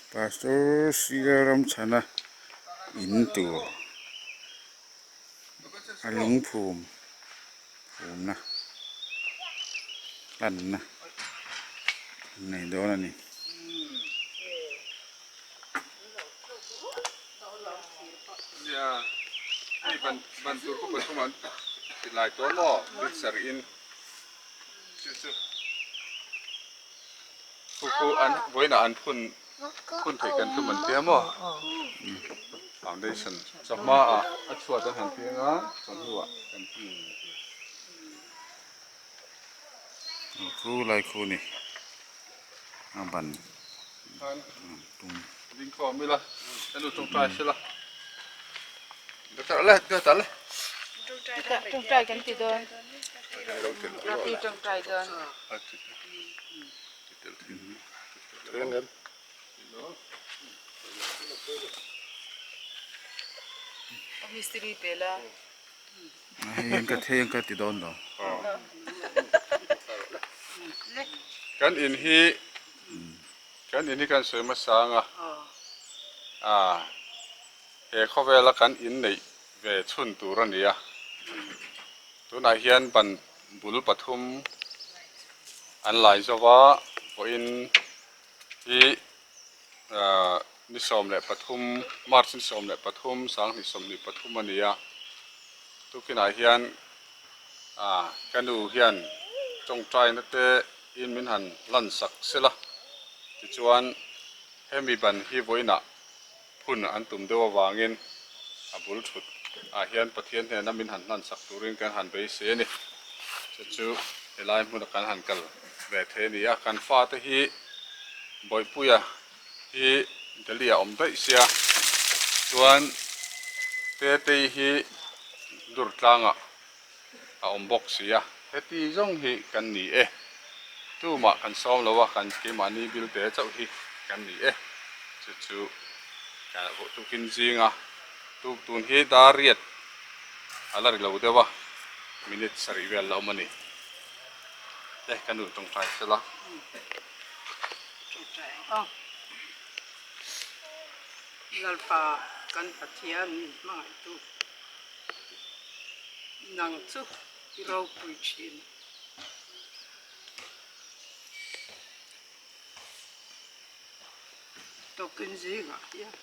Pastor Sir Ramchhana in tur a lungphum phumna hlanna an nei dawn a ni. Khu an vawiinah an phun phun theih kan tum an tia maw foundation chawhma ah a chhuat an han piang a chawhnu ah kan phun an tia. Khu lai khu ni a ban tum. Ding khawm ila ka nu tawngtai sela ka tarh le ka tarh le. Tawngtai kan ti dawn. Ti tawngtai dawn. Mistiri pe la. Hei ka thei ang ka ti dawn lo. Kan in hi kan in hi kan sawi hmasa ang a a he khawvela kan in neih ve chhun tur a ni a tunah hian ban bul pathum an lai zo va vawiin hi ahh ni 13 march ni 13 2023 a ni a tukinah hian ah ka nu hian tawngtaina te in min han lan sak sela tichuan hemi ban hi vawiinah phun an tum deuh avangin a bul thut ah hian Pathian hnena min han hlan sak turin kan han beisei a ni. Chu chu helai hmuna kan han kal ve thei a ni a, kan fate hi Bawihpuia hi Delhi ah awm daih sia chuan Tetei hi Durtlangah a awm bawk si a, heti zawng hi kan ni e. Tumah kan sawm lo a, kan keimahni bilte chauh hi kan ni e. Chu chu tukin zinga tuk tun hi dar riat a la ri lo deuh a, minute sarih vel la awm a ni. Le ka nu tawngtai sela. Tawngtai ang. Lalpa kan Pathian min hmangaihtu. Nang chu i ropui thin. Tawkin zingah hian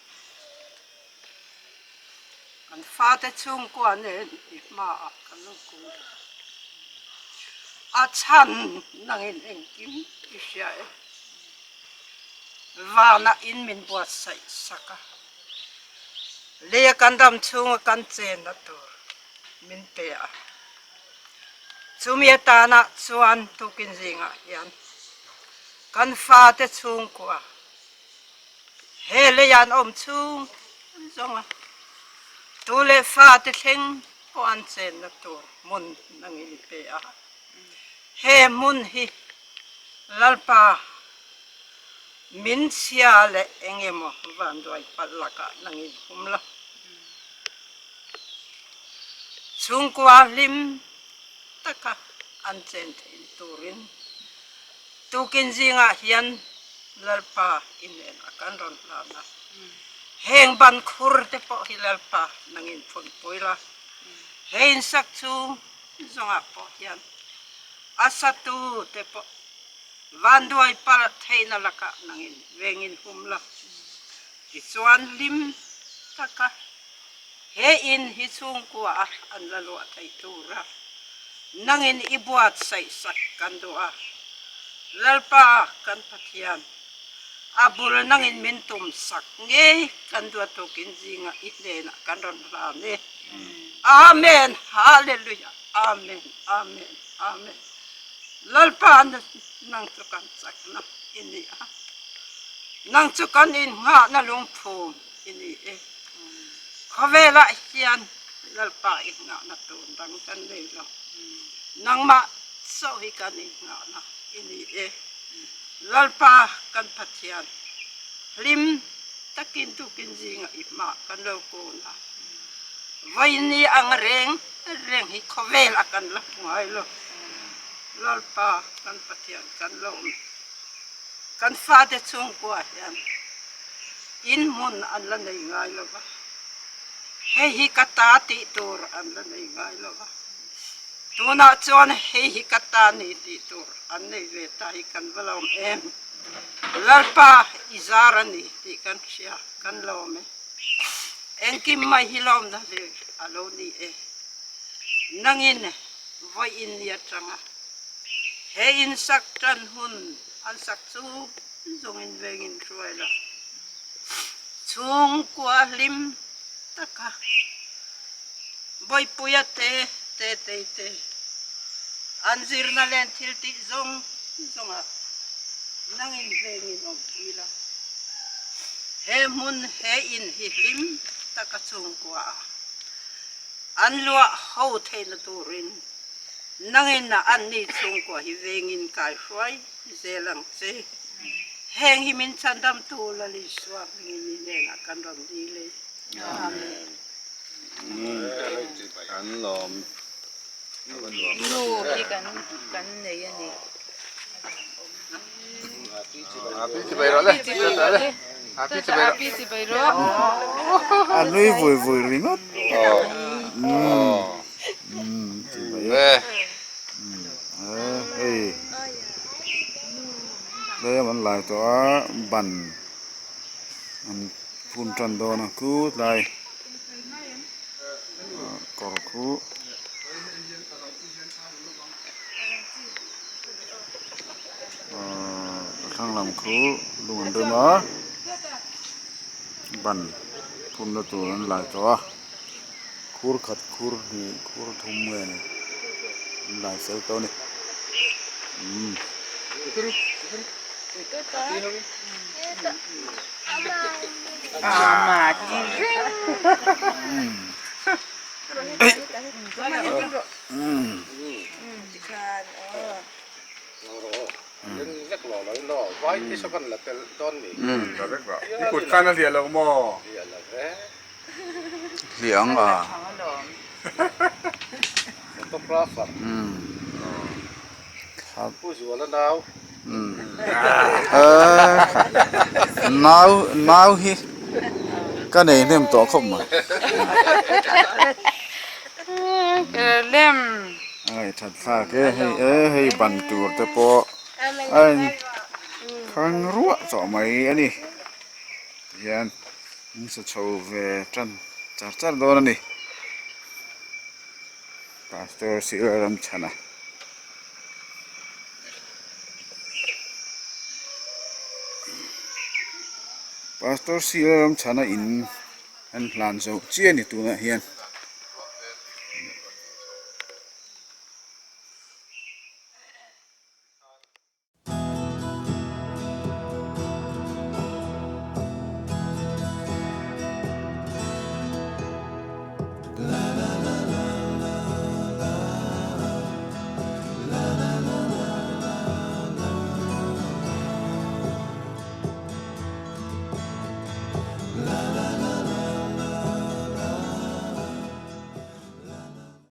kan fate chhungkua nen i hmaah kan lo kung a. A chhan nangin engkim i hria e. Vanah in min buatsaih sak a. Lei a kan ram chhunga kan chenna tur min pe a. Chumi atanah chuan tukin zingah hian kan fate chhungkua he lei an awm chhung zawng a, tu leh fate thleng pawh an chenna tur hmun nangin i pe a. He hmun hi Lalpa Min chhia leh eng emaw vanduai palh lakah nangin hum la. Chhungkua hlim taka an chen theih turin tukin zingah hian Lalpa i hnenah kan rawn hlan a. Heng ban khur te pawh hi Lalpa nangin phunpui la. He insak chhung zawngah pawh hian a satu te pawh Vanduai palh theihna lakah nangin vengin hum la. Tichuan hlim taka he in hi chhungkua a an la luah theih tura nangin i buatsaih sak kan duh a. Lalpa kan Pathian, a bul nangin min tum sak ngei kan duat tukin zingah i hnenah kan rawn hlan e. Amen! Hallelujah! Amen! Amen! Amen! Lalpa nang chu kan chakna i ni a, nang chu kan innghahna lungphum i ni e. Khawvelah hian Lalpa innghahna tur dang kan nei lo, nangmah chauh hi kan innghahna i ni e. Lalpa kan Pathian, hlim takin tukin zingah i hmah kan lo kun a, vawiin ang reng reng hi khawvel a kan la hmu ngai lo. Lalpa kan Pathian kan lo awm. Kan fate chhungkua hian In hmun an la nei ngai lo va, hei hi ka ta tih tur an la nei ngai lo va, tunah chuan hei hi ka ta ni tih tur an nei ve ta hi kan va lawm em. Lalpa i zar a ni tih kan hria, kan lawm e. Engkim mai hi lawmna hlir a lo ni e. Nangin vawiin ni atanga he in sak tan hun an sak chu zawngin vengin hruai lo. Chhungkua hlim taka Bawipuia te te tei te an zirna len thil tih zawng zawngah nangin vengin awm ila. He hmun he in hi hlim taka chhungkua a an luah ho theihna turin nangin anni chhungkua hi vengin kaihruai zel ang che. Heng hi min chhandamtu Lal Isua hmingin i hnenah kan rawn dil e. Amen. An lawm. Nu hi kan kan nei a ni. Api chibai rawh le. Api chibai rawh. Api chibai rawh. A nui vui vui ringawt. Chibai e. Hei tlem an lai tawh a ban an phun tan dawn a khu tlai kawr khu a thlang lam khu lung an rem a ban phunna tur an lai tawh a. Khur khat khur hnih khur thum nge ni an lai fel tawh a ni umm. I kut khan a hliah lo maw? Hliang a. Nau nau hi ka nei hnem tawh khawp mai. A ngaihthat thlak e hei e hei ban tur te pawh a in khang ruah tawh mai a ni tihian. An sa chho ve tan char char dawn a ni. Pastor Sir Ramchhana. Pastor Sir Ramchhana in an hlan zo chiah a ni tunah hian.